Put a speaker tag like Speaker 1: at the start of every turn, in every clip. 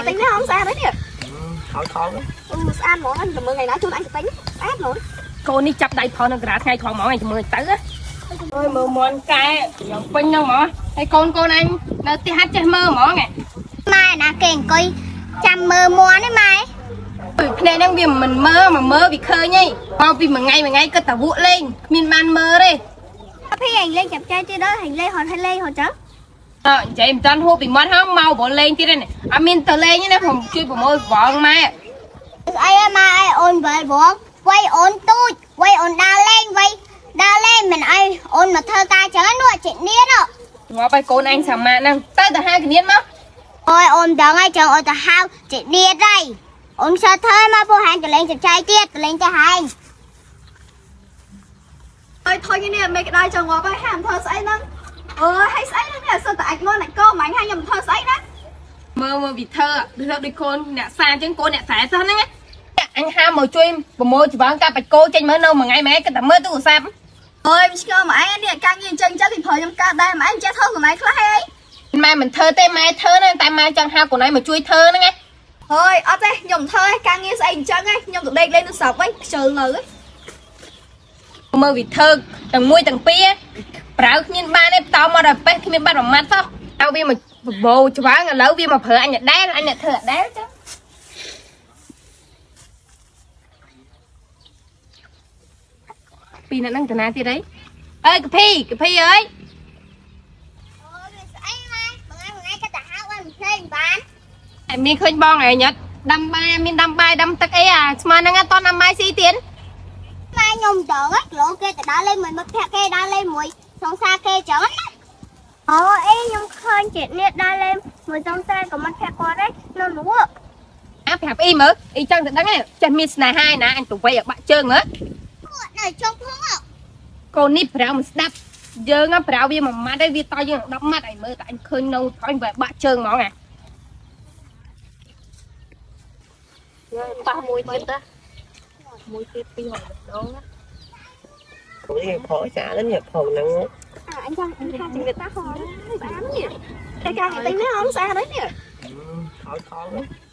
Speaker 1: ទិញនេះអងស្អាតហើយនេះ
Speaker 2: ថយថយ
Speaker 1: អឺស្អាតហ្មងអញទៅមើលថ្ងៃណាជូនអញទៅទិញស្អាតហ្មង
Speaker 3: កូននេះចាប់ដៃផុសនៅក្រាថ្ងៃត្រង់ហ្មងអញទៅមើលទៅអើយមើលមន់កែយ៉ាងពេញហ្នឹងហ្មងហើយកូនកូនអញនៅផ្ទះហាត់ចេះមើលហ្មង
Speaker 4: ម៉ែណាគេអង្គុយចាំមើលមាន់នេះម៉ែ
Speaker 3: ភ្នែកហ្នឹងវាមិនមើលមកមើលវាឃើញហីមកពីមួយថ្ងៃមួយថ្ងៃគិតតែវក់លេងគ្មានបានមើលទេ
Speaker 4: ភីអញលេងចាប់ចែទៀតដល់អញលេងហត់ឲ្យលេងហត់ចឹង
Speaker 3: អើនិយាយមិនតាន់ហួបពីមាត់ហងមកប្រលេងទៀតហ្នឹងអត់មានទៅលេងទេណាខ្ញុំជួយប្រមូលវងម៉ែ
Speaker 4: ស្អីម៉ែឲ្យអូនវិលវងវៃអូនទូចវៃអូនដើរលេងវៃដើរលេងមិនអីអូនមកធ្វើការចឹងនោះចេះនៀន
Speaker 3: ងាប់ឲ្យកូនអញសាម៉ាហ្នឹងទៅទៅហៅកនៀនមក
Speaker 4: អូយអូនដឹងហើយចឹងអូនទៅហៅចេះនៀនហើយអូនសើធ្វើមកពួកហាងទៅលេងចាប់ចែទៀតទៅលេងទៅហែង
Speaker 1: អើយថយនេះមេក្តៅចង់ងាប់ហើយហាមធ្វើស្អីហ្នឹងអើយហើយស្អីហ្នឹងនេះសិតតែអាចមន់អាចកោម៉ាញ់ហើយខ្ញុំធ្វើស្អីណា
Speaker 3: មើលមើលវិធើដូចដូចកូនអ្នកសាអញ្ចឹងកូនអ្នកស្រែសោះហ្នឹងអញហាមកជួយប្រមូលច្បងកាបាច់គោចេញមើលនៅមួយថ្ងៃមួយថ្ងៃគិតតែមើលទូរស័ព្ទ
Speaker 1: អើយមិនឆ្ងល់មកឯងនេះការងារអញ្ចឹងចឹងពីព្រោះខ្ញុំកើតដែរមកឯងចេះធ្វើខ្លួនឯងខ្លះហើយ
Speaker 3: ម៉ែមិនធ្វើទេម៉ែធ្វើណាតែម៉ែចង់ហៅកូនឯងមកជួយធ្វើហ្នឹងណា
Speaker 1: ហើយអត់ទេខ្ញុំធ្វើឯងការងារស្អីអញ្ចឹងឯងខ្ញុំទៅដេកលេងទូរស័ព្ទវិញខ្ជិលនៅ
Speaker 3: មើលវិធើទាំងមួយទាំងពីរប្រើគ្មានបានទេតោមកដល់ប៉េះគ្មានបានមួយម៉ាត់សោះឲ្យវាមកបបោច្បងឥឡូវវាមកប្រើអញដែរអញអ្នកធ្វើអដែរចឹងពីរអ្នកហ្នឹងតាណាទៀតអីអើយកភីកភីអើយ
Speaker 4: អូយស្អីម៉ែមួយថ្ងៃមួយថ្ងៃគាត់ទៅហៅអូនភ្លេងបាន
Speaker 3: តែមានឃើញបងឯងញ៉ាត់ដាំបាយមានដាំបាយដាំទឹកអីអាស្មើហ្នឹងអត់តដាំបាយស៊ីទៀត
Speaker 4: ម៉ែខ្ញុំដឹងហ៎ក្លោគេទៅដើរលេងមួយមិត្តភក្តិគេដើរលេងមួយសង្សារគេចឹងណាអូអីខ្ញុំឃើញជាតិនេះដើរលេងមួយសង្សារក៏មិត្តភក្តិគាត់ដែរនៅនោះ
Speaker 3: អាប្រាប់អ៊ីមើលអ៊ីចង់ទៅដឹងឯងចេះមានស្នេហាឯណាអញទៅវៃឲ្យបាក់ជើងមើល
Speaker 4: នៅចុងផង
Speaker 3: កូននេះប្រាវមិនស្ដាប់យើងប្រាវវាមួយម៉ាត់ឯងវាតយើង10ម៉ាត់ឲ្យមើលតែអញឃើញនៅអញវ៉ែបាក់ជើងហ្មងអា
Speaker 5: ប៉ះមួយទៀតតាមួយទៀតពីរហដងណា
Speaker 2: នេះផកចានេះផកហ្នឹង
Speaker 1: អញចង់អញថាជំរាបតាហងស្អាតនេះតែការងារទិញនេះអងស្អាតហើយនេះ
Speaker 2: ថយថយ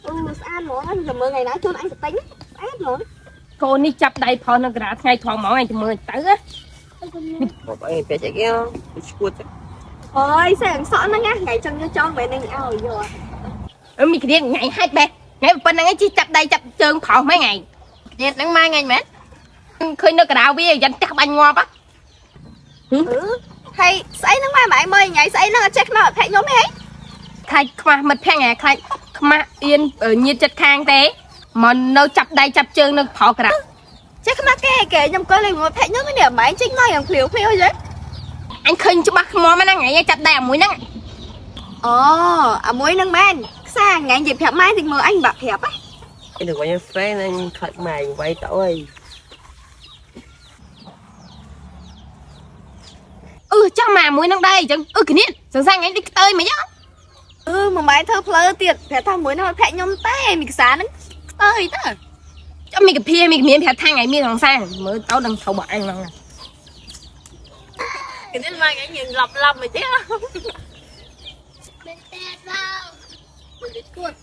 Speaker 1: អឺស្អាតហ្មងអញទៅមើលថ្ងៃណាជូនអញទៅទិញស្អាតហ្មង
Speaker 3: កូននេះចាប់ដៃផុសនៅក្រាថ្ងៃត្រង់ហ្មងអញទៅមើលទៅណា
Speaker 2: បងអីពេចអីគេឈួត
Speaker 1: អើយសែងសក់ហ្នឹងណាថ្ងៃចង់យកចង់មែននឹងឲ្យយក
Speaker 3: អឺមីគ្នាថ្ងៃហាច់បេះថ្ងៃប៉ុណ្្នឹងឯងជិះចាប់ដៃចាប់ជើងផុសហ្នឹងថ្ងៃគ្នាហ្នឹងមកថ្ងៃមែនឃើញនៅក្រាវាយ៉ាន់ផ្ទះបាញ់ងាប់
Speaker 1: អឺហើយស្អីហ្នឹងម៉ែម៉ែមើលថ្ងៃស្អីហ្នឹងអត់ចេះខ្មៅអត់ភ័ក្រខ្ញុំទេហី
Speaker 3: ខ្លាចខ្មាស់មិត្តភក្តិថ្ងៃខ្លាចខ្មាស់អៀនញៀតចិត្តខាងទេមកនៅចាប់ដៃចាប់ជើងនៅផុសក្រា
Speaker 1: ចេះខ្មាស់គេគេខ្ញុំក៏លេងមួយភ័ក្រខ្ញុំនេះម៉ែចេញមកយ៉ាងភ្លាវភ្លាវចឹង
Speaker 3: អញឃើញច្បាស់ខ្មមហ្នឹងថ្ងៃចាប់ដៃអាមួយហ្នឹង
Speaker 1: អូអាមួយហ្នឹងមែនខ្សាថ្ងៃនិយាយប្រាប់ម៉ែតិចមើលអញបាក់ប្រាប់ហ៎
Speaker 2: អីទៅវិញហ្វេនអញខាត់ម៉ែវាយទៅអី
Speaker 3: អឺចាំមកមួយនឹងដែរអញ្ចឹងអឺគ្នាសង្សារថ្ងៃនេះខ្ទើយមិនហ៎
Speaker 1: អឺមួយម៉ែធ្វើផ្លូវទៀតប្រាប់ថាមួយហ្នឹងភ័ក្រខ្ញុំទេមីខ្សាហ្នឹងខ្ទើយតើ
Speaker 3: ចាំមីកាភាមីមានប្រាប់ថាថ្ងៃមានសង្សារមើលទៅដឹងត្រូវបើអញហ្នឹង
Speaker 5: គេនេះមកថ្ងៃញឹមឡប់ឡប់មកទេ
Speaker 4: មែនតើបង
Speaker 5: មិនឈួត